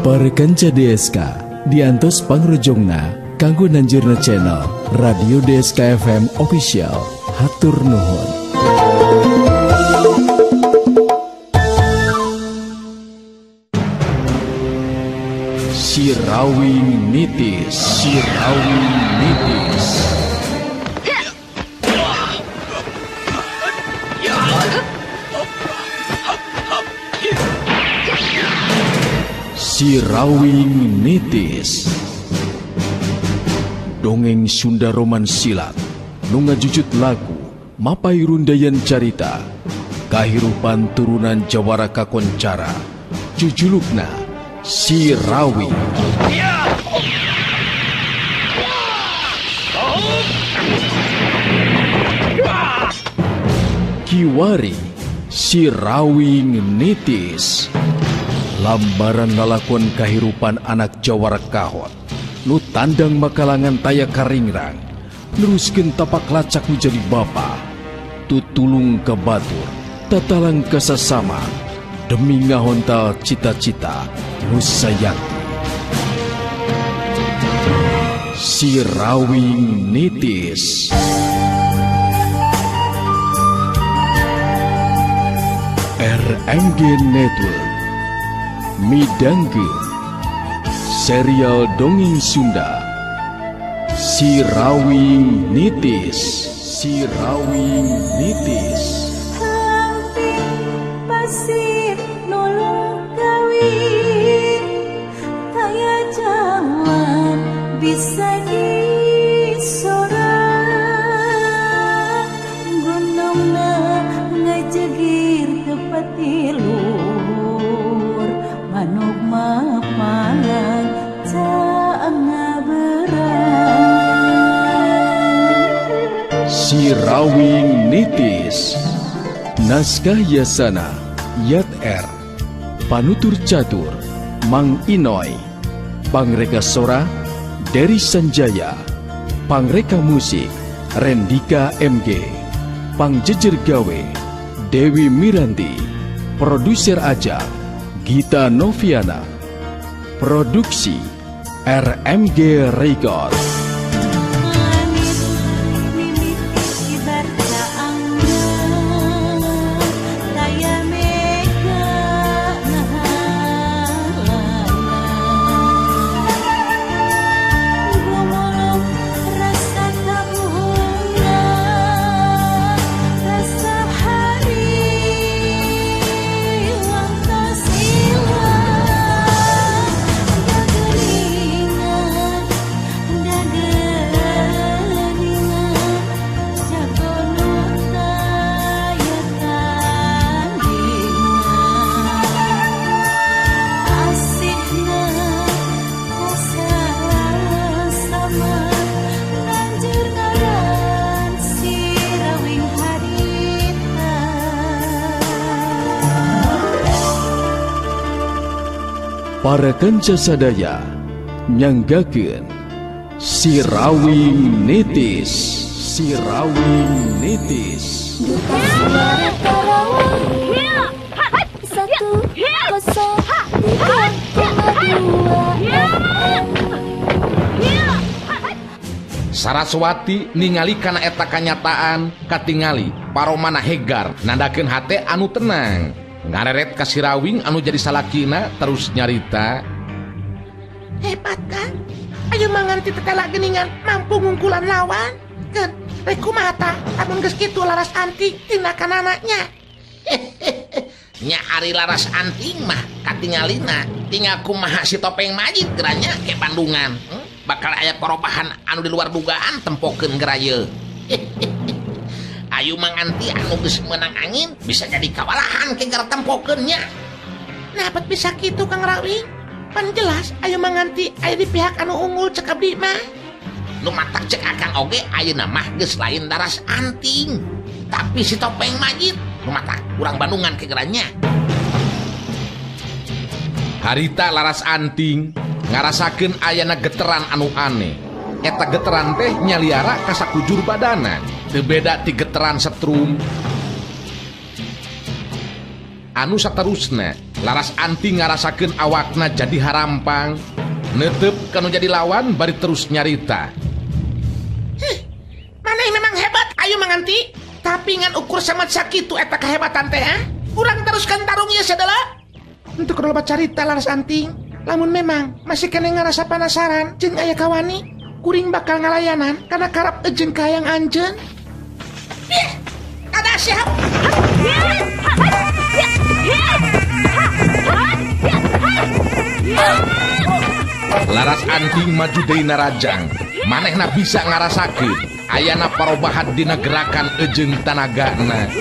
Para kanca DSK diantos pangrojongna kanggo nanjurna channel Radio DSK FM Official. Hatur nuhun. Sirawing Nitis, Sirawing Nitis. Sirawing Nitis. Dongeng Sunda Roman Silat nu ngajujut lagu mapay rundayan carita kahirupan turunan jawara kakoncara jujulukna Sirawing. Kiwari Sirawing Nitis. Lambaran lalakon kahirupan anak jawara kahot nu tandang makalangan taya karingrang neruskeun tapak lacak nu jadi bapa tutulung ka batur tatalang ka sasama demi ngahontal cita-cita nu sayakti. Sirawing Nitis. RMG Network midangkeun serial dongeng Sunda Sirawing Nitis. Sirawing Nitis. Hampir pasir nulung kawin taya jalan bisa disorang gunungna ngajegir tepati luhur manuk mapalang Sirawing Nitis. Naskah Yasana Yat R. Panutur Catur Mang Inoy. Pangreka Sora Dery Sanjaya. Pangreka Musik Rendika MG. Pangjejer Gawe Dewi Miranti. Produser Ajak Gita Noviana. Produksi RMG Record. Para kanca sadaya nyanggakeun Sirawing Nitis. Sirawing Nitis. Duta Suara Karawang 103,2 FM. Saraswati ningali kana eta kanyataan katingali paromana hegar nandakeun hate anu tenang. Ngareret ka Sirawing anu jadi salakina terus nyarita. Hebat kan? Ayo manganti tetela geningan mampu ngungkulan lawan. Keun rek kumaha tah lamun geus kitu Laras Anting tindakan anaknya. Nya ari Laras Anting mah katingalina tinggal kumaha si topeng majid geranya ke Bandungan. Bakal aya perubahan anu di luar dugaan tempokeun geraye. Ayu manganti anu geus meunang angin bisa jadi kawalahan ke gara tempokeun nya. Nah, bet bisa kitu Kang Rawing. Pan jelas ayu manganti aya di pihak anu unggul cek abdi mah. Nu matak cek akang oge ayeuna mah geus lain Laras Anting, tapi si topeng majid nu matak urang Bandungan ke geranya. Harita Laras Anting ngarasakeun ayana geteran anu aneh. Eta geteran teh nyaliara ka sakujur badana. Teu beda ti geteran setrum. Anu saterusna Laras Anting ngarasakeun awakna jadi harampang. Netep kanu jadi lawan bari terus nyarita. Hih, maneh memang hebat Ayu Manganti, tapi ngan ukur sama sakitu eta kehebatan teh ha? Urang teruskan tarung ieu sadala. Untuk loba carita Laras Anting, lamun memang masih kene ngarasa penasaran jeung aya kawani, kuring bakal ngalayanan karena karap jeung kahayang anjeun. Ih, kada siap. Laras Anting maju deui narajang, manehna bisa ngarasakeun ayana parobahan dina gerakan ejeung tanagana.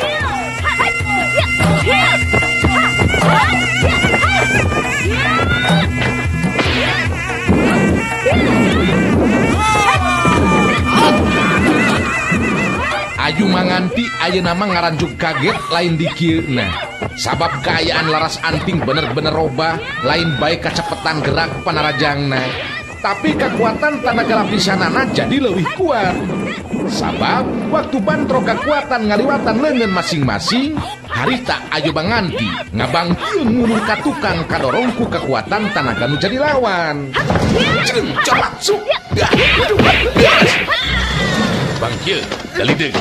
Ayu Manganti ayeuna mah ngaranjuk kaget lain dikieuna. Sabab kaayaan Laras Anting bener-bener robah, lain bae kacepetan gerak panarajangna. Tapi kekuatan tanaga lapisanana jadi leuwih kuat. Sabab waktu bantro kekuatan ngaliwatan leungeun masing-masing, harita Ayu Manganti ngabangkeun ngulur ka tukang kadorong ku kekuatan tanaga nu jadi lawan. Jeung colat suk. Bangkieun galideung.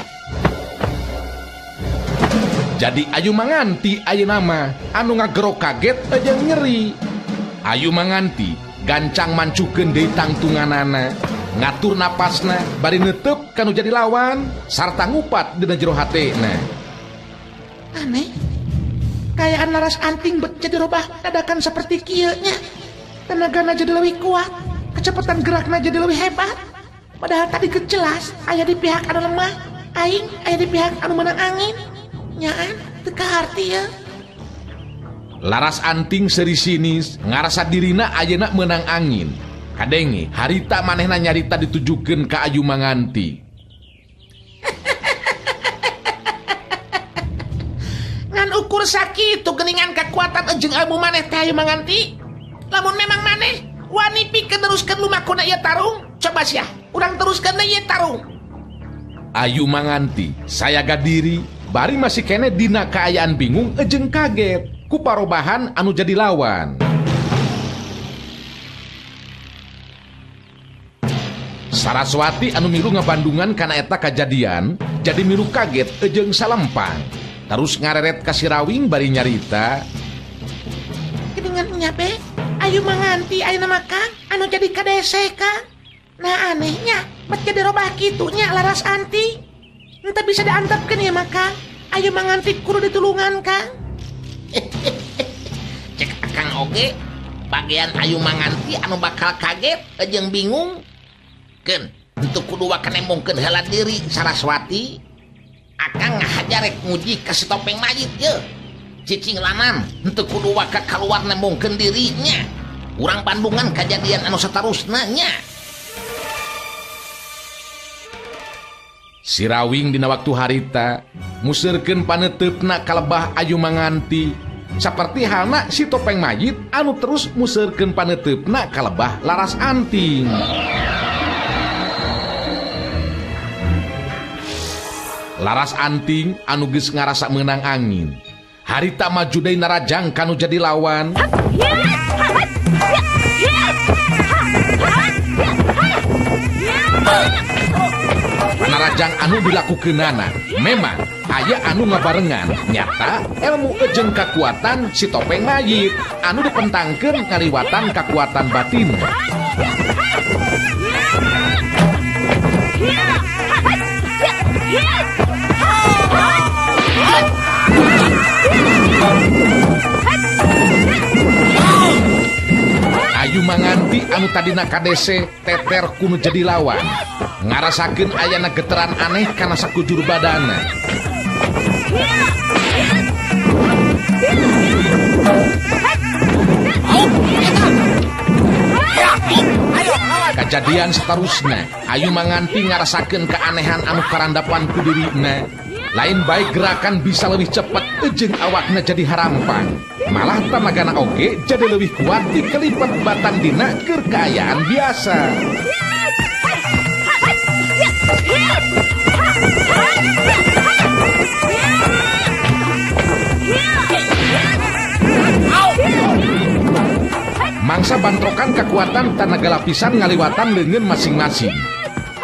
Jadi Ayu Manganti ayeuna mah anu ngagero kaget jeung nyeri. Ayu Manganti gancang mancukeun deui tangtunganana, ngatur napasna bari neuteup kanu jadi lawan sarta ngupat dina jero hatena. Aneh. Kaayaan Laras Anting bet jadi robah dadakan seperti kieu nya. Tenagana jadi leuwih kuat, kecepatan gerakna jadi leuwih hebat. Padahal tadi jelas aya di pihak anu lemah, aing aya di pihak anu menang angin. Nyaan teu kaharti ya. Laras Anting seri sinis ngarasa dirina ayeuna meunang angin. Kadenge harita manehna nyarita ditujukeun ka Ayu Manganti. Ngan ukur sakitu geuningan kekuatan jeung ilmu maneh teh Ayu Manganti. Lamun memang maneh wani pikeun neruskeun lumakuna ieu tarung, coba sia urang teruskeun ieu tarung. Ayu Manganti sayaga diri bari masih kene dina kaayaan bingung jeung kaget ku parobahan anu jadi lawan. Saraswati anu milu ngabandungan kana eta kajadian jadi milu kaget jeung salempang. Terus ngareret ka si Rawing bari nyarita. Geuningan nya be, Ayu Manganti ayeuna mah Kang anu jadi kadese Kang. Nah anehnya bet jadi robah kitu nya Laras Anting. Entah bisa diantepkeun ya mah Kang. Ayu Manganti kudu ditulungan Kang. Cek akang oge bagian Ayu Manganti anu bakal kaget jeung bingung. Keun henteu kudu waka nembongkeun heula diri Saraswati. Akang ngahajar rek nguji ka si topeng mayit ye. Cicing lanan henteu kudu waka kaluar nembongkeun dirinya. Urang Bandungan kajadian anu satarusna nya. Si Rawing dina waktu harita museurkeun paneuteup-na kalebah Ayu Manganti. Saperti halna si topeng mayit anu terus museurkeun paneuteup-na kalebah Laras Anting. Laras Anting anu geus ngarasa meunang angin. Harita maju deui narajang kanu jadi lawan. Panarajang anu dilakukeunana memang aya anu ngabarengan nyata ilmu jeung kakuatan si topeng mayit anu dipentangkeun ngaliwatan kakuatan batin. Ayu Manganti anu tadina kadese teter kuno jadi lawan ngarasakeun ayana geteran aneh kana sakujur badana. Kajadian seterusna Ayu Manganti ngarasakeun keanehan anu karandapan ku dirina. Lain baik gerakan bisa lebih cepat jeung awakna jadi harampang. Malah tanagana oge jadi lebih kuat dikelipat batan dina keur kaayaan biasa. Mangsa bantrokan kekuatan tanaga lapisan ngaliwatan leungeun masing-masing.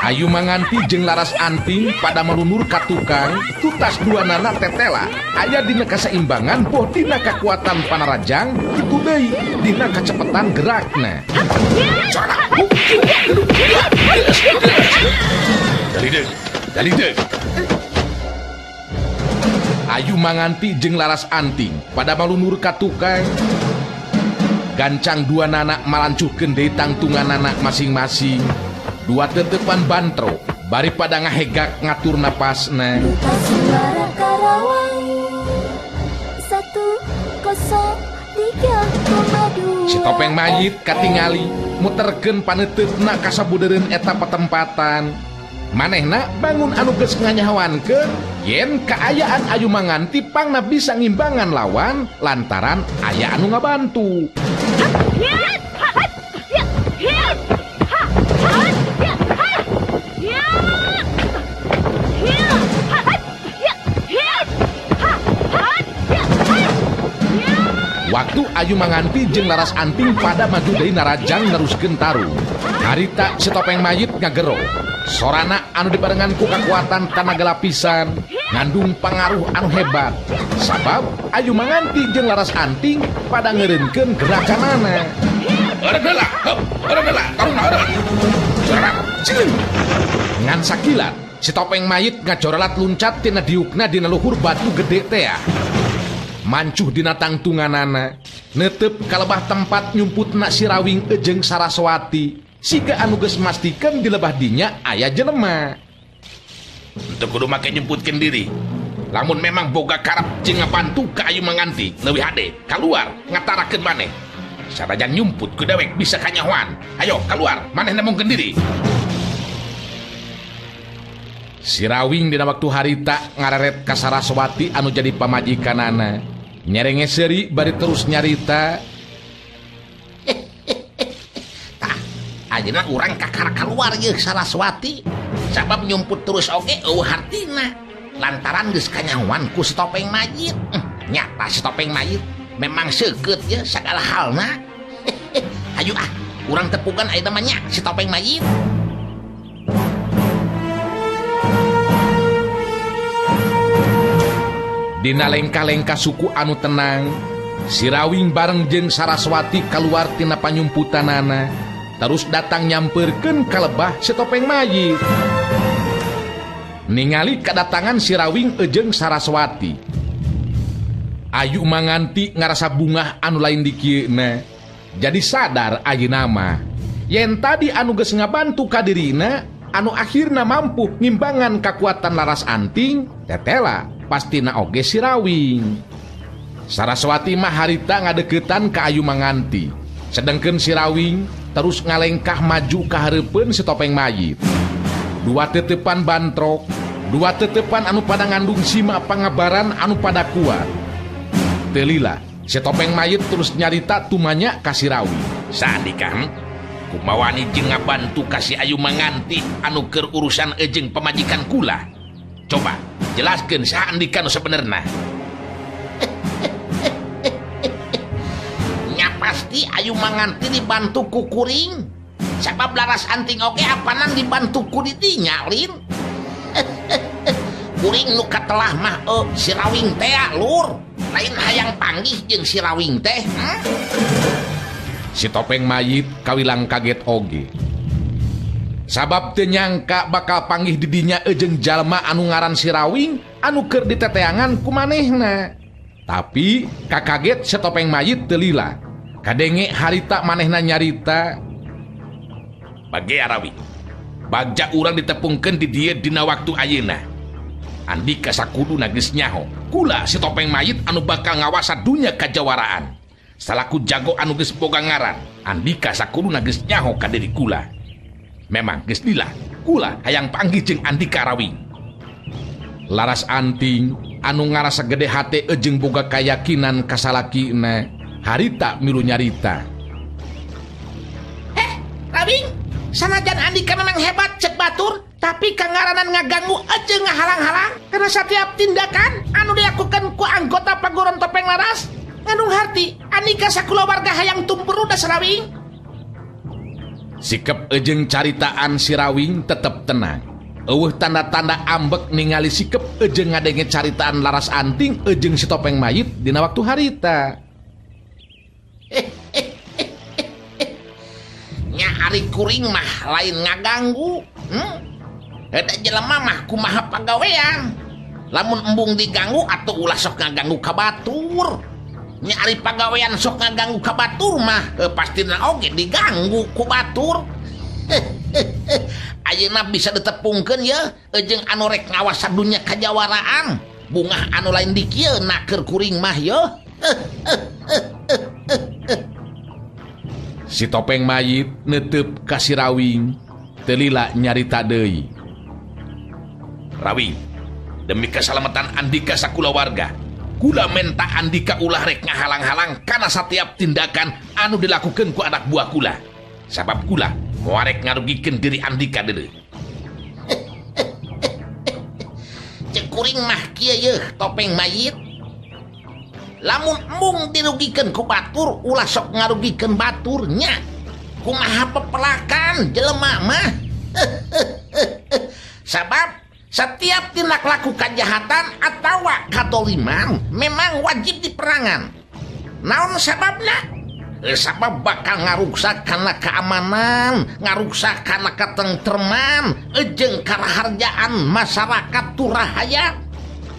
Ayu Manganti jeung Laras Anting pada melunur ka tukang, tutas dua nana tetela aya dina kasaimbangan boh dina kakuatan panarajang kitu deui dina kacepetan gerakna. Ayu Manganti jeung Laras Anting pada malunur ka tukang. Gancang dua nana malancuhkeun deui tangtunganana masing-masing. Dua tetepan bantro bari pada ngahegak ngatur napasna. Duta Suara Karawang 103,2. Si topeng mayit katingali muterkeun paneuteup ka sabudeureun eta patempatan. Manehna bangun anu geus nganyahoankeun yen kaayaan Ayu Manganti pangna bisa ngimbangan lawan lantaran aya anu ngabantu. Waktu Ayu Manganti jeung Laras Anting pada maju deui narajang neruskeun tarung. Harita si topeng mayit ngagero. Sorana anu dibarengan ku kakuatan tanaga lapisan ngandung pangaruh anu hebat. Sabab Ayu Manganti jeung Laras Anting pada ngeureunkeun gerakanana. Ngan sakilat si topeng mayit ngajorelat luncat tina diukna dina luhur batu gede tea. Mancuh dina tangtunganana, netep kalebah tempat nyumputna si Rawing ejeng Saraswati. Siga anu geus mastikeun di lebah dinya aya jelema. Teu kudu make nyumputkeun diri. Lamun memang boga karep jeung ngabantu ka Ayu Manganti, leuwih hade kaluar ngatarakeun maneh. Sanajan nyumput ku dewek bisa kanyahoan. Ayo kaluar, maneh nembongkeun diri. Si Rawing dina waktu harita ngareret ka Saraswati anu jadi pamajikanana. Nyerenge seuri bari terus nyarita. Tah, ayeuna urang kakara kaluar yeuh Saraswati. Sabab nyumput terus oge eueuh hartina. Lantaran geus kanyahoan ku si topeng mayit. Nyata si topeng mayit memang seukeut ye sagala halna. Hayu ah, urang tepugan ayeuna mah nya si topeng mayit. Dina lengkah-lengkah suku anu tenang, si Rawing bareng jeung Saraswati kaluar tina panyumputanana, terus datang nyamperkeun ka lebah si topeng mayit. Ningali kadatangan si Rawing ejeng Saraswati, Ayu Manganti ngarasa bungah anu lain dikieuna. Jadi sadar ayeuna mah yen tadi anu geus ngabantu ka dirina, anu akhirna mampu ngimbangan kakuatan Laras Anting, tetela pastina oge si Rawing. Saraswati mah harita ngadeukeutan ka Ayu Manganti, sedengkeun si Rawing terus ngalengkah maju ka hareupeun si topeng mayit. Dua tetepan bantrok, dua tetepan anu pada ngandung sima pangabaran anu pada kuat. Teu lila, si topeng mayit terus nyarita tumanya ka si Rawing. Saandika kumaha wani jeung ngabantu ka si Ayu Manganti anu keur urusan ejeng pamajikan kula. Coba jelaskeun saha andika nu sabenerna. Nya pasti Ayu Manganti dibantu ku kuring. Sabab Laras Anting oge apanan dibantu ku didinya lin. Kuring nu katelah mah si Rawing teh lur. Lain hayang panggih jeung si Rawing teh. Si topeng mayit kawilang kaget oge. Sabab teu nyangka bakal panggih didinya ejeng jalma anu ngaran si Rawing anu keur diteteangan ku manehna. Tapi kakaget si topeng mayit teu lila. Kadenge harita manehna nyarita. Bagea Rawing, bagja urang ditepungkeun di dieu dina waktu ayeuna. Andika sakuduna geus nyaho, kula si topeng mayit anu bakal ngawasa dunya kajawaraan. Salaku jago anu geus boga ngaran, andika sakuduna geus nyaho ka diri kula. Memang geus lila, kula hayang panggih jeung Andika Rawing. Laras Anting anu ngarasa gede hate ejeng boga kayakinan kasalakina, harita milu nyarita. Rawing, sanajan Andika memang hebat cek batur, tapi kangaranan ngaganggu ejeng ngahalang-halang karena setiap tindakan anu dilakukan ku anggota paguron topeng laras Ngandung harti Andika sakulawarga hayang tumperudas Rawing. Sikep ejeng caritaan si Rawing tetep tenang. Eueuh tanda-tanda ambek ningali sikep ejeng ngadenge caritaan Laras Anting ejeng si topeng mayit dina waktu harita. Nya ari kuring mah lain ngaganggu. Eta jelema mah kumaha pagawean. Lamun embung diganggu atau ulah sok ngaganggu ka batur. Nya ari pagawean sok ngaganggu ka batur mah pastina oge diganggu ku batur. Ayeuna bisa ditepungkeun ye jeung anu rek ngawasan dunya kajawaraan. Bungah anu lain di kieu keur kuring mah ye. Si topeng mayit netep ka si Rawing teu lila nyarita deui. Rawing, demi keselamatan Andika sakulawarga, kula menta Andika ulah rek ngahalang-halang kana setiap tindakan anu dilakukan ku anak buah kula. Sabab kula moarek ngarugikeun diri Andika deui. Cek kuring mah kieu yeuh topeng mayit. Lamun embung dirugikeun ku batur, ulah sok ngarugikeun baturnya. Kumaha pepelakan jelema mah. Sabab setiap tindak laku kejahatan atawa kadoliman memang wajib diperangan. Naon sababna? Sabab bakal ngaruksak kana keamanan, ngaruksak kana ketentreman, jeung karaharjaan masyarakat turahaya.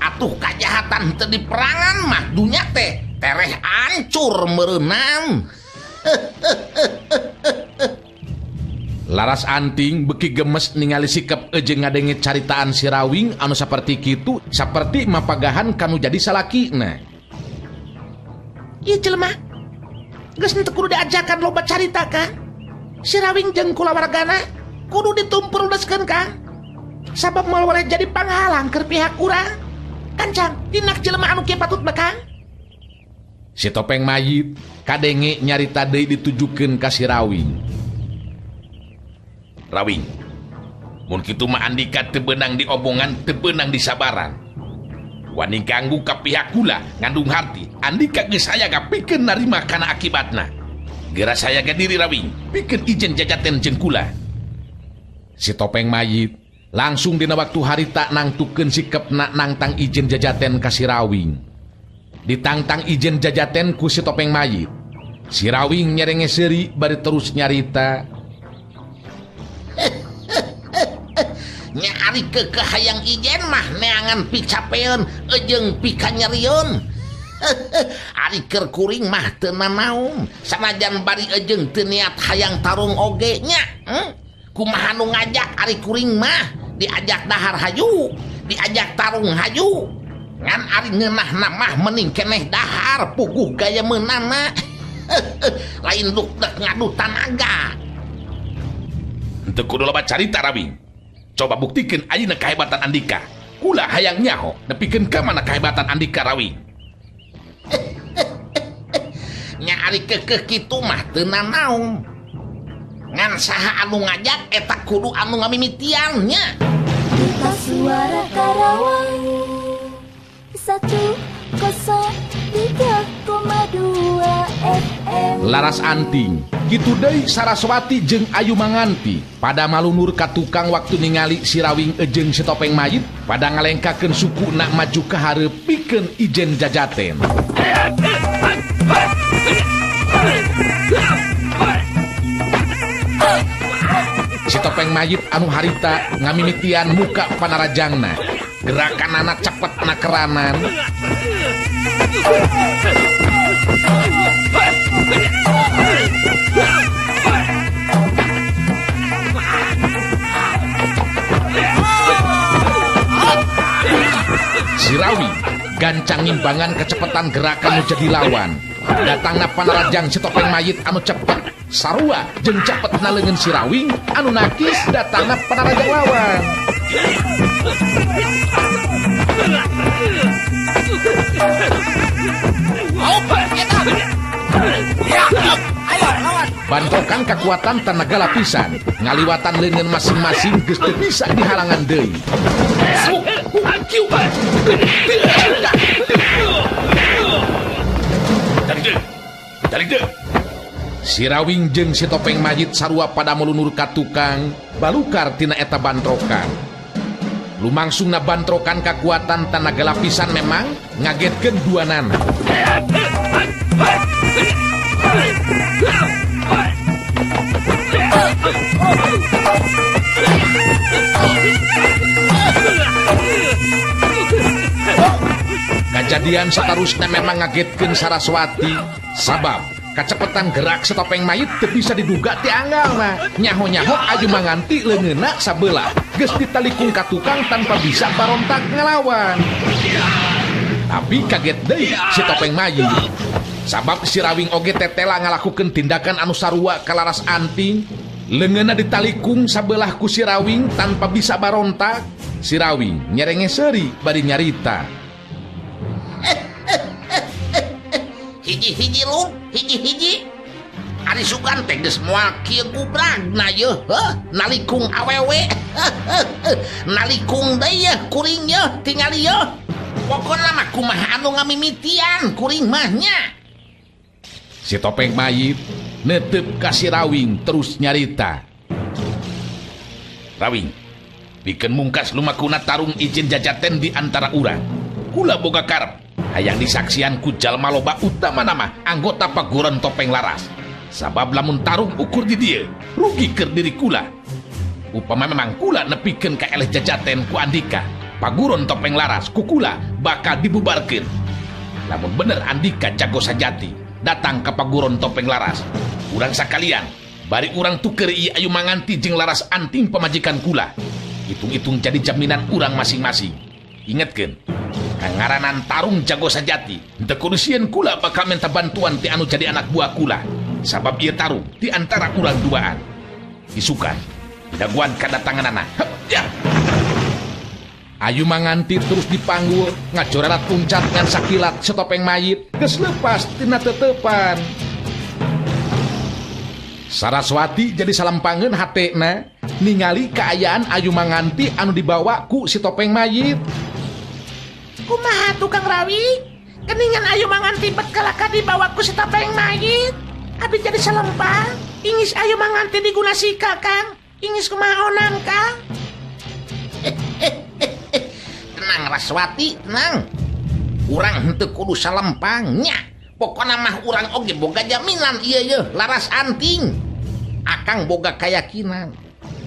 Atuh kejahatan teu diperangan mah dunya teh tereh ancur meureunan. Laras Anting beki gemes ningali sikep jeung ngadenge caritaan si Rawing anu saperti kitu, saperti mapagahan kanu jadi salakina. Ieu jelema geus teu kudu diajakan loba carita Kang. Si Rawing jeung kulawargana kudu ditumpurudeskeun Kang. Sabab moal wale jadi panghalang keur pihak urang. Kancang tindak jelema anu kieu patut mah Kang. Si topeng mayit kadenge nyarita deui ditujukeun ka si Rawing. Rawing, mun kitu mah Andika teu beunang diomongan, teu beunang disabaran. Wani ganggu ka pihak kula ngandung harti, Andika geus aya pikeun narima kana akibatna. Geura saya ge diri Rawing, pikeun ijen jajaten jeung kula. Si topeng mayit langsung dina waktu harita nangtukeun sikepna nangtang ijen jajaten ka si Rawing. Ditangtang ijen jajaten ku si topeng mayit. Si Rawing nyerenge seuri bari terus nyarita. Nya ari keukeuh hayang ijen mah neangan picapeun jeung pikanyerieun. Ari keur kuring mah teu nanaon, sanajan bari jeung teu niat hayang tarung oge nya. Kumaha nu ngajak ari kuring mah diajak dahar hayu, diajak tarung hayu. Ngan ari ngeunahna mah mending keneh dahar puguh gaya meunana. Lain duk dek ngadu tanaga. Henteu kudu loba carita Rawing. Coba buktikeun ayeuna kehebatan Andika. Kula hayang nyaho nepikeun ka mana kehebatan Andika Rawing. Nya ari keukeuh kitu mah teu nanaon. Ngan saha anu ngajak eta kudu anu ngamimitian nya. Duta Suara Karawang 103,2 FM. Laras Anting kitu deui Saraswati jeung Ayu Manganti pada malunur ka tukang waktu ningali si Rawing jeung si topeng mayit pada ngalengkakeun suku nak maju ka hareup pikeun ijen jajaten. Si topeng mayit anu harita ngamimitian muka panarajangna, gerakanana cepet nakeranan. Si Rawing gancang ngimbangan kecepatan gerakan nu jadi lawan. Datangna panarajang si topeng mayit anu cepet sarua jeung cepet na leungeun si Rawing anu nakis datangna panarajang lawan. Bantokan kekuatan tenaga lapisan ngaliwatan leungeun masing-masing geus teu bisa dihalangan deui. Tarik deui. Si Rawing jeung si topeng mayit sarua pada melunur ka tukang balukar tina eta bantrokan. Lumangsungna bantrokan kakuatan tanaga lapisan memang ngagetkeun duanana. Kajadian satarusna memang ngagetkeun Saraswati sabab kacepetan gerak setopeng mayit teu bisa diduga ti anggalna. Nyaho-nyaho Ayu Manganti leungeunna sabelah geus ditalikung ka tukang tanpa bisa barontak ngelawan. Tapi kaget deui si topeng mayit sabab si Rawing oge tetela ngalakukeun tindakan anu sarua ka Laras Anting. Leungeunna ditalikung sabelah ku si Rawing tanpa bisa barontak. Si Rawing nyerenge seuri bari nyarita. Hiji-hiji lu, hiji-hiji. Ari sugan teh geus moal kieu gubragna yeuh, heuh, nalikung awewe. Nalikung deui yeuh kuring yeuh, tingali yeuh. Pokona mah kumaha anu ngamimitian kuring mah nya. Si topeng mayit netep ka si Rawing terus nyarita. Rawing, pikeun mungkas lumakuna tarung izin jajaten di antara urang. Kula boga karep hayang disaksian ku jalma loba utama nama anggota paguron topeng laras. Sabab lamun tarung ukur di dieu, rugi keur diri kula. Upama memang kula nepikeun ka eleh jajaten ku Andika, paguron topeng laras ku kula bakal dibubarkeun. Lamun bener Andika jago sajati datang ka paguron topeng laras, urang sakalian bari urang tuker ieu Ayu Manganti jeung Laras Anting pamajikan kula. Hitung-hitung jadi jaminan urang masing-masing. Ingetkeun, kangaranan tarung jago sajati henteu kudu sieun kula bakal minta bantuan ti anu jadi anak buah kula. Sabab ieu tarung di antara urang duaan. Isukan daguan kadatanganana. Hep, ya. Ayu Manganti terus dipanggul ngajorelat uncat ngan sakilat setopeng mayit geus leupas tina tetepan. Saraswati jadi salampangeun hatena ningali kaayaan Ayu Manganti anu dibawa ku si topeng mayit. Kumaha tukang rawi? Keningan Ayu Manganti bet kalaka dibawa ku si topeng mayit. Abi jadi salempang. Ingis Ayu Manganti diguna sika Kang. Ingis kumaha onan Kang? Tenang Raswati, tenang. Urang henteu kudu salempang nya. Pokona mah urang oge boga jaminan ieu yeuh Laras Anting. Akang boga kayakinan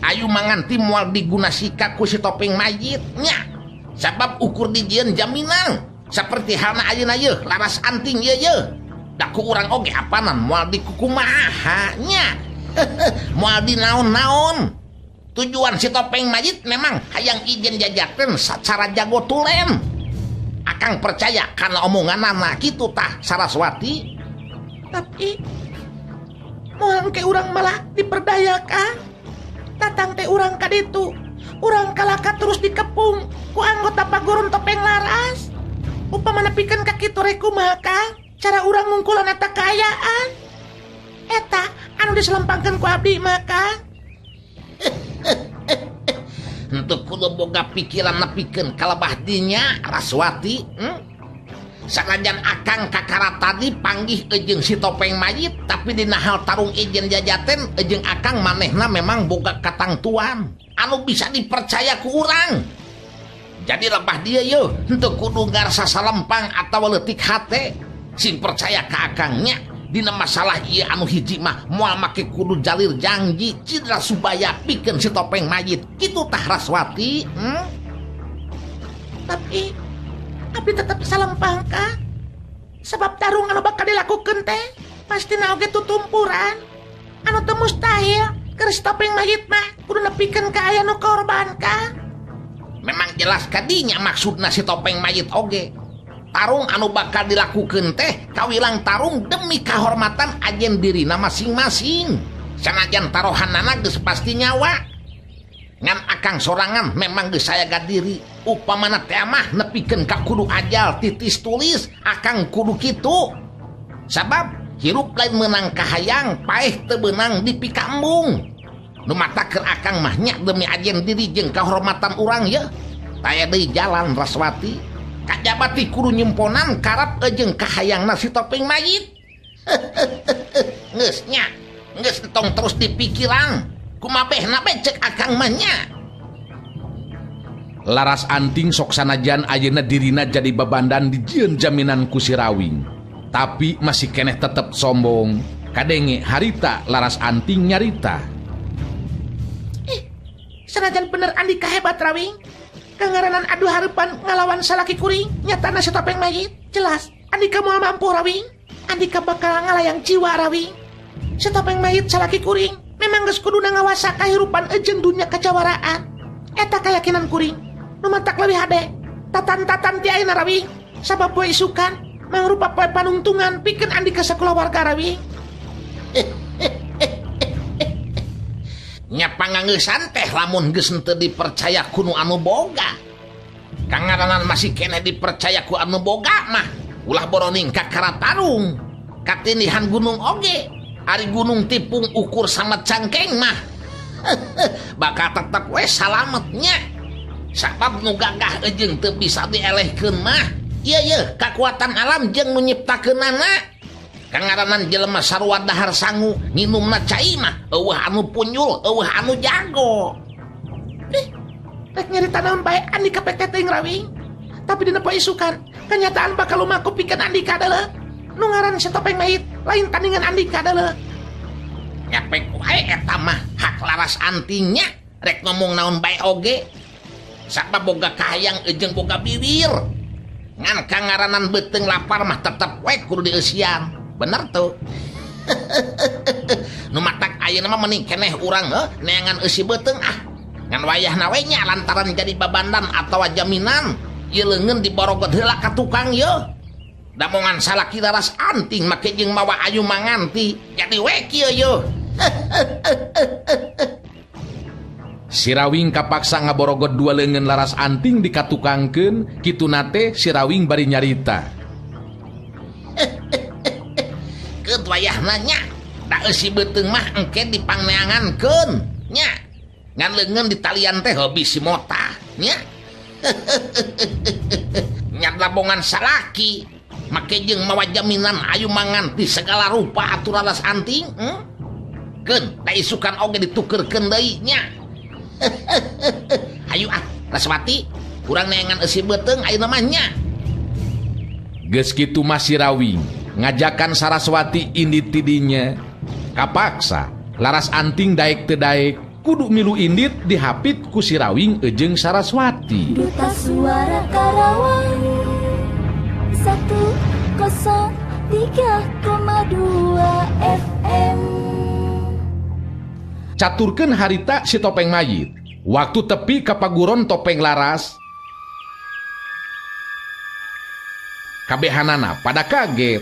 Ayu Manganti moal diguna sika ku si topeng mayit nya. Sabab ukur dijieun jaminan seperti halna ayeuna yeuh Laras Anting ieu yeuh. Da ku urang oge apanan moal dikukumaha nya. Moal dinaon-naon. Tujuan si topeng mayit memang hayang izin jajakeun sacara jago tulen. Akang percaya karena omongan anak kitu tah Saraswati. Tapi moal ke urang malah diperdaya Kang. Tatang teh urang ka ditu. Urang kalaka terus dikepung ku anggota paguron topeng laras. Upama nepikeun ka kitu rek kumaha Kang? Cara urang ngungkulan eta kaayaan. Eta anu diselempangkeun ku abdi mah Kang. Henteu kudu boga pikiran nepikeun kalebah dinya Raswati. Sanajan akang kakara tadi panggih jeung si topeng mayit, tapi dina hal tarung ijen jajaten jeung akang manehna memang boga katangtuan anu bisa dipercaya ku urang. Jadi lebah dia yeuh henteu kudu ngarasa salempang atawa leutik hate. Sing percaya ka akangnya dina masalah ieu anu hiji mah moal make kudu jalir janji cidra subaya pikeun si topeng mayit kitu tah Raswati. Tapi abdi tetep salempang Kang. Sebab tarung anu bakal dilakukeun teh pastina oge tutumpuran anu teu mustahil keur si topeng mayit mah kudu nepikeun ka aya nu korban Kang. Memang jelas kadinya maksudna si topeng mayit oge. Tarung anu bakal dilakukeun teh kawilang tarung demi kahormatan ajen dirina masing-masing. Sanajan tarohanana geus pasti nyawa. Ngan akang sorangan memang geus sayaga diri. Upamana teh mah nepikeun ka kudu ajal titis tulis akang kudu kitu. Sabab hirup lain meunang kahayang, paeh teu beunang dipikambung. Nu mata keur akang mah nya demi ajen diri jeung kahormatan urang yeuh. Taya deui jalan Raswati. Kajabati kudu nyemponan karap jeung kahayangna si topeng mayit. Geus nya, geus entong terus dipikiran. Kumabehna bae cek akang mah nya. Laras Anting sok sanajan ayeuna dirina jadi babandan dijieun jaminan ku si Rawing. Tapi masih keneh tetep sombong. Kadenge harita Laras Anting nyarita. Ih, sanajan bener Andika hebat Rawing. Kangaranan adu hareupan ngalawan salaki kuring nyatana si topeng mayit. Jelas Andika moal mampu Rawing. Andika bakal ngalayang jiwa Rawing. Si topeng mayit salaki kuring memang geus kuduna ngawasa kahirupan eujeun dunya kajawaraan. Eta kayakinan kuring. Nu matak leuwih hade. Tatan-tatan ti ayeuna Rawing. Sabab poe isukan mangrupa poe panungtungan pikeun Andika sakulawarga Rawing. Nya pangangeusan teh lamun geus henteu dipercaya ku nu anu boga. Kangaranan masih keneh dipercaya ku anu boga mah ulah boroning ka karatarung. Katindihan gunung oge. Ari gunung tipung ukur sama cangkeng mah bakal tetep we salametnya. Sabab nu gagah eujeung teu bisa dielehkeun mah. Ieu yeuh kakuatan alam jeung nu nyiptakeunana. Kangaranan jelema sarua dahar sangu nginumna cai mah eueuh anu punyul, eueuh anu jago. Ih, rek nyarita naon bae Andika pek teh teuing Rawing. Tapi dina poe isukan kenyataan bakal lumaku pikeun Andika deuleu. Nu ngaran si topeng mayit lain tandingan Andika deuleu. Nyapek wae eta mah hak Laras Antingnya rek ngomong naon bae oge. Sabab boga kahayang eujeung boga biwir. Ngan kangaranan beuteung lapar mah tetep we kudu dieusian. Bener tuh. Nu matak ayeuna mah mending keneh urang neangan eusi beuteung ah. Ngan wayahna we nya lantaran jadi babandan atawa jaminan ieu leungeun diborogot heula ka tukang yeuh. Damongan salaki Laras Anting make jeung mawa Ayu Manganti jadi we kieu yeuh. Si Rawing kapaksa ngaborogot dua leungeun Laras Anting dikatukangkeun kituna teh si Rawing bari nyarita. Keut wayahna nya da eusi beuteung mah engke dipangneangankeun nya. Ngan leungeun di talian teh hobi si motah nya. Nya labongan salaki make jeung mawa jaminan Ayu Manganti segala rupa atuh Laras Anting. Keun da isukan oge ditukeurkeun deui nya. Ayu ah Raswati urang neangan eusi beuteung ayeuna mah nya. Geus kitu mah si Rawing ngajakan Saraswati indit tidinya. Kapaksa Laras Anting daek teu daek kudu milu indit dihapit ku si Rawing eujeung Saraswati. Duta Suara Karawang 103,2 FM. Caturkeun harita si topeng mayit. Waktu tepi ka paguron topeng laras, kabehanana pada kaget.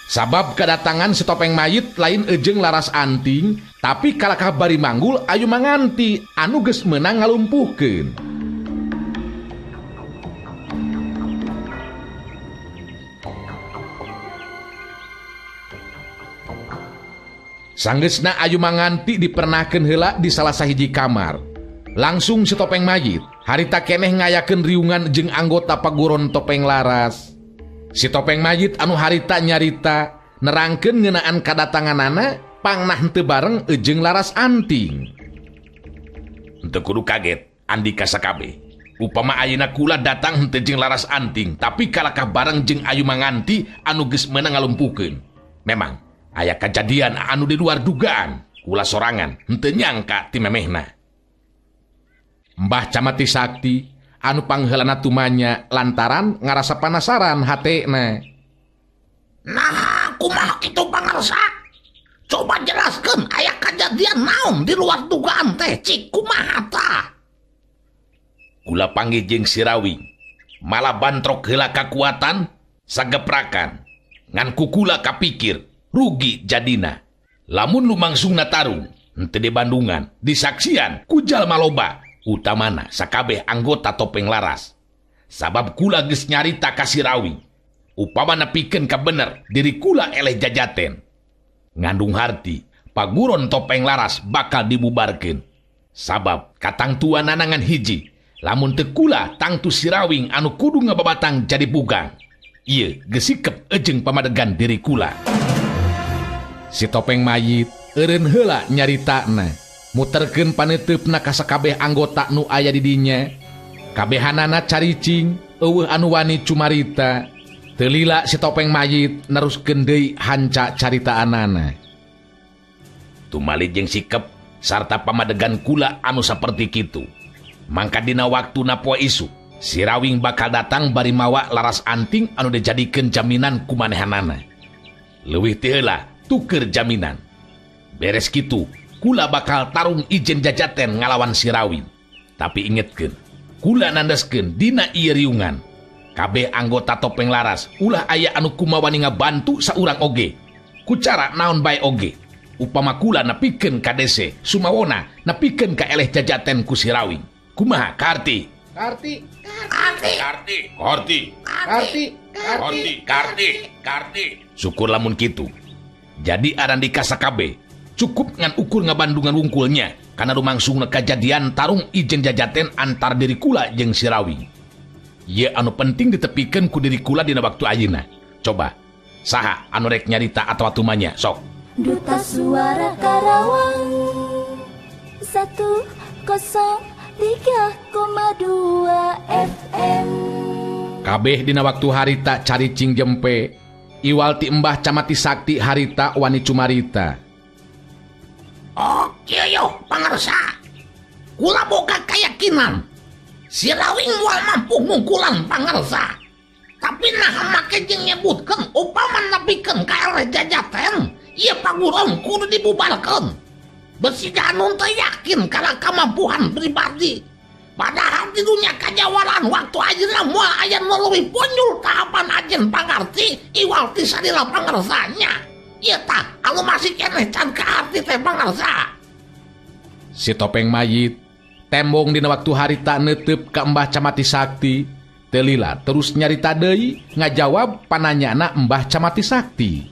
Sabab kedatangan si topeng mayit lain eujeung Laras Anting, tapi kalakah bari manggul Ayu Manganti anu geus meunang ngalumpuhkeun. Sanggeusna Ayu Manganti dipernahkeun heula di salah sahiji kamar. Langsung si topeng mayit harita keneh ngayakeun riungan jeung anggota paguron topeng laras. Si topeng mayit anu harita nyarita nerangkeun ngeunaan kadatanganana pangnah henteu bareng eujeung Laras Anting. Henteu kudu kaget Andika sakabeh. Upama ayeuna kula datang henteu jeung Laras Anting, tapi kalakah bareng jeung Ayu Manganti anu geus meunang ngalumpuhkeun. Memang aya kajadian anu di luar dugaan, kula sorangan henteu nyangka ti memehna. Mbah Camati Sakti anu pangheulana tumanya lantaran ngarasa panasaran hatena. Nah, kumaha kitu pangarsa? Coba jelaskeun aya kajadian naon di luar dugaan teh, cik kumaha tah? Kula panggih jeung si Rawing, malah bantrok heula kakuatan sageprakan. Ngan kukula kapikir rugi jadina. Lamun lumangsungna tarung henteu di Bandungan disaksian ku jalma loba, utamana sakabeh anggota topeng laras. Sabab kula geus nyarita ka si Rawing, upama nepikeun ka bener diri kula eleh jajaten. Ngandung harti paguron topeng laras bakal dibubarkeun. Sabab katangtuanana ngan hiji, lamun teu kula tangtu si Rawing anu kudu ngababatang jadi bugang. Ieu geus sikep eujeung pamadegan diri kula. Si topeng mayit eureun heula nyaritana, muterkeun paneuteup-na ka sakabeh anggota nu aya di dinya. Kabehanana caricing, eueuh anu wani cumarita. Teu lila si topeng mayit neruskeun deui hanca caritaanana. Tumali jeung sikep sarta pamadegan kula anu saperti kitu. Mangka dina waktuna poe isuk, si Rawing bakal datang bari mawa laras anting anu dijadikeun jaminan ku manehanana. Leuwih ti heula tuker jaminan. Beres kitu, kula bakal tarung ijen jajaten ngalawan si Rawing. Tapi ingetkeun, kula nandeskeun dina ieu riungan. Kabeh anggota topeng laras ulah aya anu kumawani ngabantu saurang oge. Ku cara naon bae oge. Upama kula nepikeun ka dese Sumawona nepikeun ka eleh jajaten ku si Rawing. Kumaha Karti? Karti, Karti, Karti, Karti, Karti, Karti, Karti, Karti. Syukur lamun kitu. Jadi arandika sakabe cukup ngan ukur ngabandungan wungkulnya karena rumangsungna kajadian tarung ijen jajaten antar diri kula jeung si Rawing. Ye anu penting ditepikeun ku diri kula dina waktu ayeuna. Coba saha anu rek nyarita atawa tumanya sok. Duta Suara Karawang 103,2 FM. Kabeh dina waktu harita caricing jempe. Iwal ti Embah Camati Sakti harita wani cumarita. Oke yo pangarsa. Kula boga keyakinan si Rawing moal mampu ngungkulan pangarsa. Tapi nah make jeung nyebutkeun upama nepikeun ka eleh jajaten, ieu paguron kudu dibubarkeun. Besi anu teu yakin kana kamampuan pribadi. Padahal di dunia kajawaran waktu ayeuna moal aya nu leuwih ponyul tahapan ajen pangarti iwal ti salila pangarsanya. Ieu tah anu masih keneh can kaarti teh pangarsa. Si topeng mayit tembong dina waktu harita neuteub ka Embah Camati Sakti. Teu lila terus nyarita deui ngajawab pananyana Embah Camati Sakti.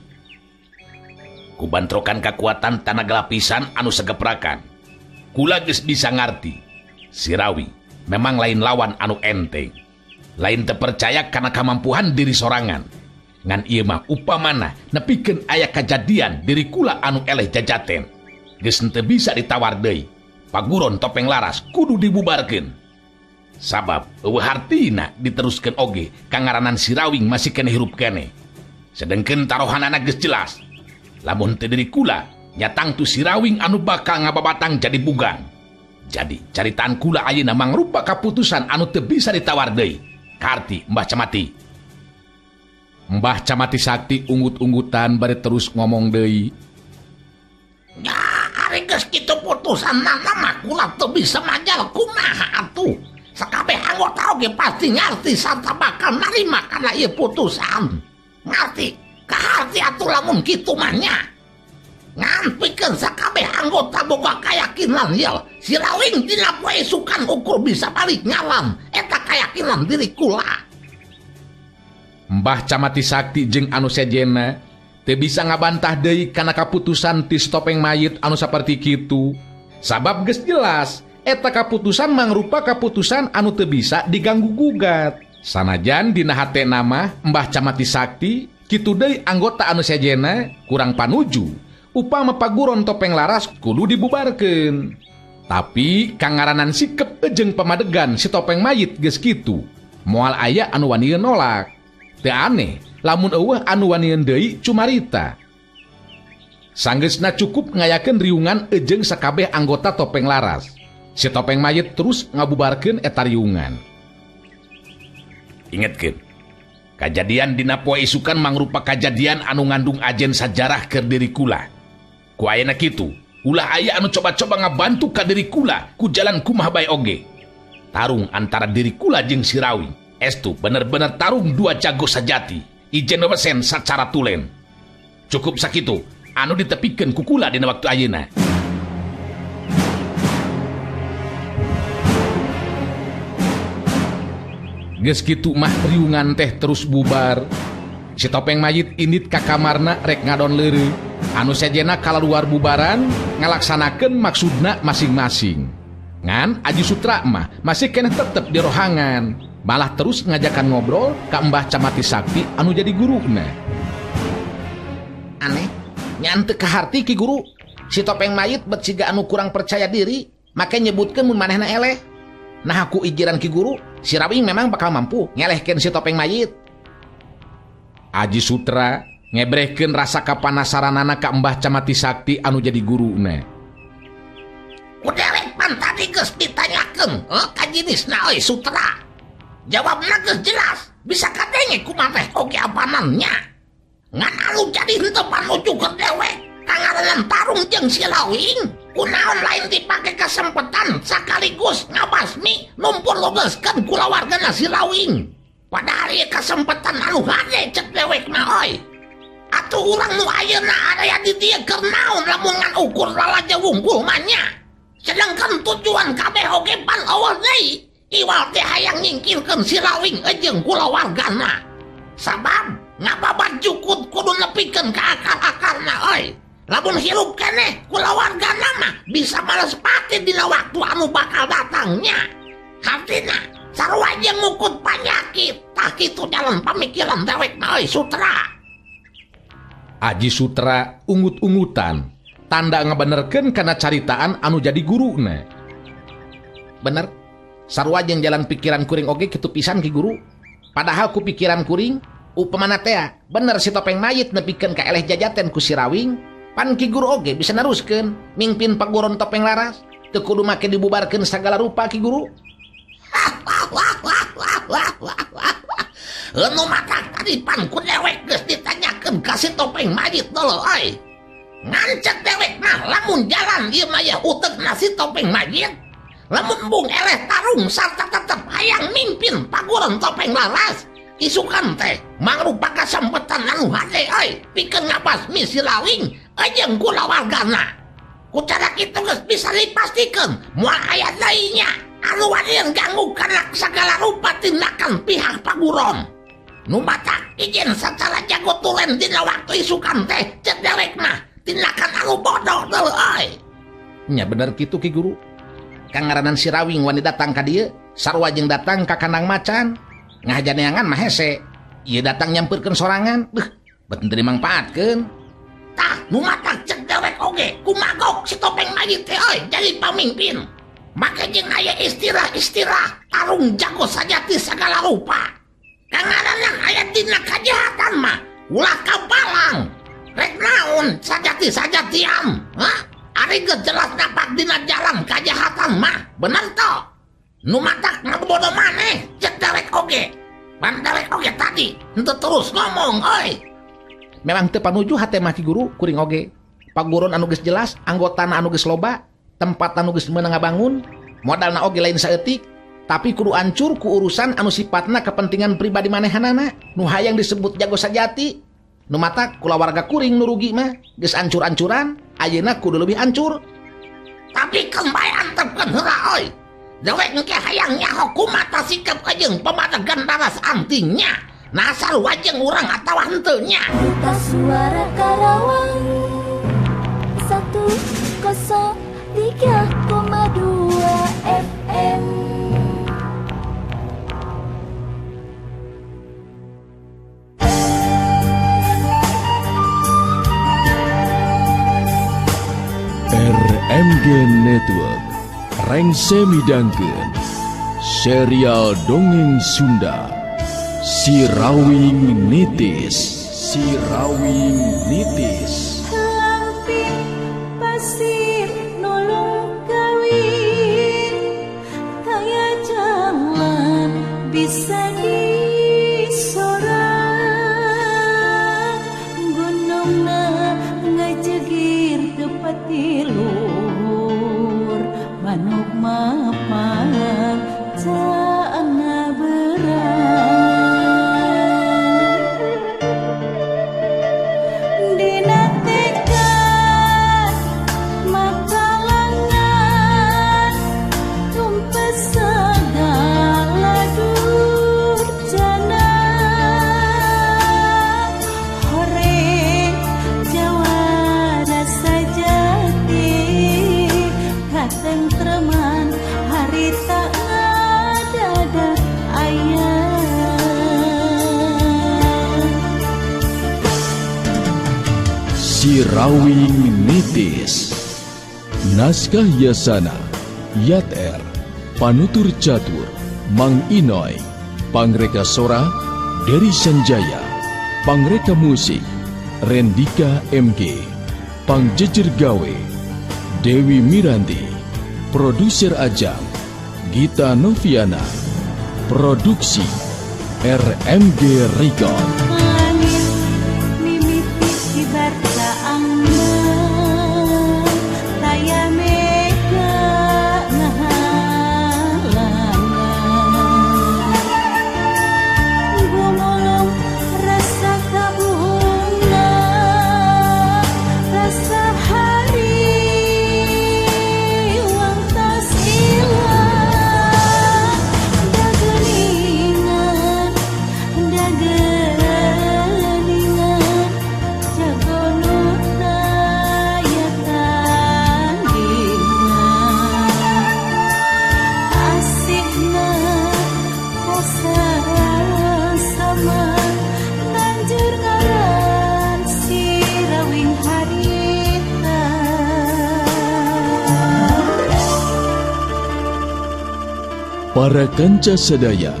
Kubantrokan kakuatan tanaga lapisan anu segeprakan. Kula geus bisa ngarti. Si Rawi memang lain lawan anu enteng. Lain terpercaya karena kamampuhan diri sorangan. Ngan ieu mah upamana nepikeun aya kajadian diri kula anu eleh jajaten. Geus henteu bisa ditawar deui. Paguron topeng laras kudu dibubarkeun. Sabab eueuh hartina diteruskeun oge kangaranan si Rawing masih keneh hirup keneh. Sedengkeun tarohanana geus jelas. Lamun teu diri kula nya tangtu si Rawing anu bakal ngababatang jadi bugang. Jadi caritaan kula ayeuna mangrupa kaputusan anu teu bisa ditawar deui. Karti Mbah Camati. Mbah Camati Sakti unggut-unggutan bari terus ngomong deui. Ya, ari geus kitu putusanna mah kula teu bisa majal kumaha atuh. Sakabeh anggota oge pasti ngarti sarta bakal narima kana ieu putusan. Ngarti, kaharti atuh lamun kitu mah nya. Ngan pikeun sakabeh anggota boga kayakinan yel si Rawing dina poe isukan ukur bisa balik ngalam eta kayakinan diri kula. Mbah Camati Sakti jeung anu sejenna teu bisa ngabantah deui kana kaputusan ti topeng mayit anu saperti kitu. Sabab geus jelas eta kaputusan mangrupa kaputusan anu teu bisa diganggu gugat. Sanajan dina hatena mah Mbah Camati Sakti kitu deui anggota anu sejenna kurang panuju upama paguron topeng laras kudu dibubarkeun. Tapi kangaranan sikep jeung pamadegan si topeng mayit geus kitu. Moal aya anu wani nolak. Teu aneh lamun eueuh anu wanian deui cumarita. Sanggeusna cukup ngayakeun riungan jeung sakabeh anggota topeng laras. Si topeng mayit terus ngabubarkeun eta riungan. Ingetkeun, kajadian dina poe isukan mangrupa kajadian anu ngandung ajen sajarah keur diri kula. Ku ayeuna kitu, ulah aya anu coba-coba ngabantu ka diri kula ku jalan kumaha bae oge. Tarung antara diri kula jeung si Rawing estu bener-bener tarung dua jago sajati, ijen wesen sacara tulen. Cukup sakitu anu ditepikeun ku kula dina waktu ayeuna. Geus kitu mah riungan teh terus bubar. Si topeng mayit indit ka kamarna rek ngadon leureuh. Anu sejena kalaluar bubaran ngalaksanakeun maksudna masing-masing. Ngan Aji Sutra mah masih keneh tetep di rohangan. Malah terus ngajakan ngobrol ka Mbah Camati Sakti anu jadi guruna. Aneh, Nya teu kaharti Ki Guru. Si topeng mayit bet siga anu kurang percaya diri, make nyebutkeun mun manehna eleh. Nah aku ijiran Ki Guru, si Rawing memang bakal mampu ngelehkeun si topeng mayit. Aji Sutra ngebrehkeun rasa kapanasaranana ka Mbah Camati Sakti anu jadi guruna. Ku dewek pan tadi geus ditanyakeun, ka jinisna euy Sutra. Jawabna geus jelas, bisa kadenge ku maneh oge apanannya. Ngan anu jadi henteu panuju ke dewek, kangaranan tarung jeung si Rawing, kunaon lain dipake kesempatan sekaligus ngabasmi numpur logeskeun kulawargana si Rawing. Padahal ieu kesempatan anu hade cek dewek mah euy. Atuh urang nu ayeuna aya di dieu keur naon lamun ngan ukur lalaja wungkul mah nya. Sedangkan tujuan kabeh oge pan eueuh deui, iwal teh hayang nyingkirkeun si Rawing jeung kulawargana. Sabab ngababat jukut kudu nepikeun ka akal-akalna euy. Lamun hirup keneh kulawargana mah bisa males pati dina waktu anu bakal datangnya. Hartina sarua jeung ngukut panyakit, tah kitu jalan pamikiran dewek mah euy Sutra. Aji Sutra ungut-ungutan, tanda ngabenerkeun kana caritaan anu jadi guruna. Bener, sarua jeung jalan pikiran kuring oge kitu pisan Ki Guru. Padahal ku pikiran kuring, upamana tea, bener si topeng mayit nepikeun ka eleh jajaten ku si Rawing, pan Ki Guru oge bisa neruskeun mingpin paguron topeng laras, teu kudu make dibubarkeun sagala rupa Ki Guru. Nu matak tadi pan ku dewek geus ditanyakeun ka si topeng mayit dulu euy. Ngancet dewek mah lamun jalan ieu mah ya utekna si topeng mayit. Lamun embung eleh tarung sarta tetep hayang mimpin paguron topeng laras. Isukan teh mangrupa kasempetan anu hade euy pikeun ngabasmi si Rawing jeung kulawargana. Ku cara kitu geus bisa dipastikeun moal aya deui nya anu wani ganggu kana sagala rupa tindakan pihak paguron. Nu matak izin sacara jago tulen dina waktu isukan teh cek dewek mah tindakan anu bodoh deui euy. Nya bener kitu Ki Guru. Kangaranan si Rawing wani datang ka dieu, sarua jeung datang ka kandang macan. Ngahajaneangan mah hese. Ieu datang nyampeurkeun sorangan, beuh, bet teu dimangpaatkeun. Tah, nu matak cek dewek oge kumagok si topeng mayit teh euy jadi pamimpin. Make jeung aya istilah-istilah tarung jago sajati sagala rupa. Kangaranan aya dina kajahatan mah ulah kapalang. Rek naon sajati-sajatian? Hah? Ari geus jelas napak dina jalan kajahatan mah, bener toh? Nu matak ngabodoh maneh cek dewek oge. Pan dewek oge tadi henteu terus ngomong euy. Memang teu panuju hate mah Ki Guru kuring oge. Paguron anu geus jelas, anggotana anu geus loba, tempat anu geus meunang ngabangun, modalna oge lain saeutik, tapi kudu ancur ku urusan anu sifatna kepentingan pribadi manehanana, nu hayang disebut jago sajati. Nu matak kulawarga kuring nu rugi mah geus ancur-ancuran, ayeuna kudu leuwih ancur. Tapi keun bae antepkeun heula euy. Dewek engke hayang nyaho kumaha sikap jeung pamadegan Laras Antingnya. Nah sarua jeung urang atawa henteu nya. Duta Suara Karawang 103,2 FM. RMG Network Rengse midangkeun serial dongeng Sunda Si Rawing Nitis. Si Rawing Nitis. Lampir pasir nolong kawin, kaya jalan bisa disorak, gunungna ngajegir tepat luhur, manuk mapan caana berat. Dina tekad makalangan tumpes segala durjana, horeng jawara sajati katentreman harita ngadada aya. Sirawing Nitis. Naskah Yasana, Yat R, Panutur Catur, Mang Inoy, Pangreka Sora, Dery Sanjaya, Pangreka Musik, Rendika MG, Pangjejer Gawe, Dewi Miranti, Produser Ajang, Gita Noviana, Produksi RMG Record. Para kanca sadaya,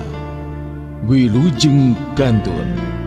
wilujeng kantun.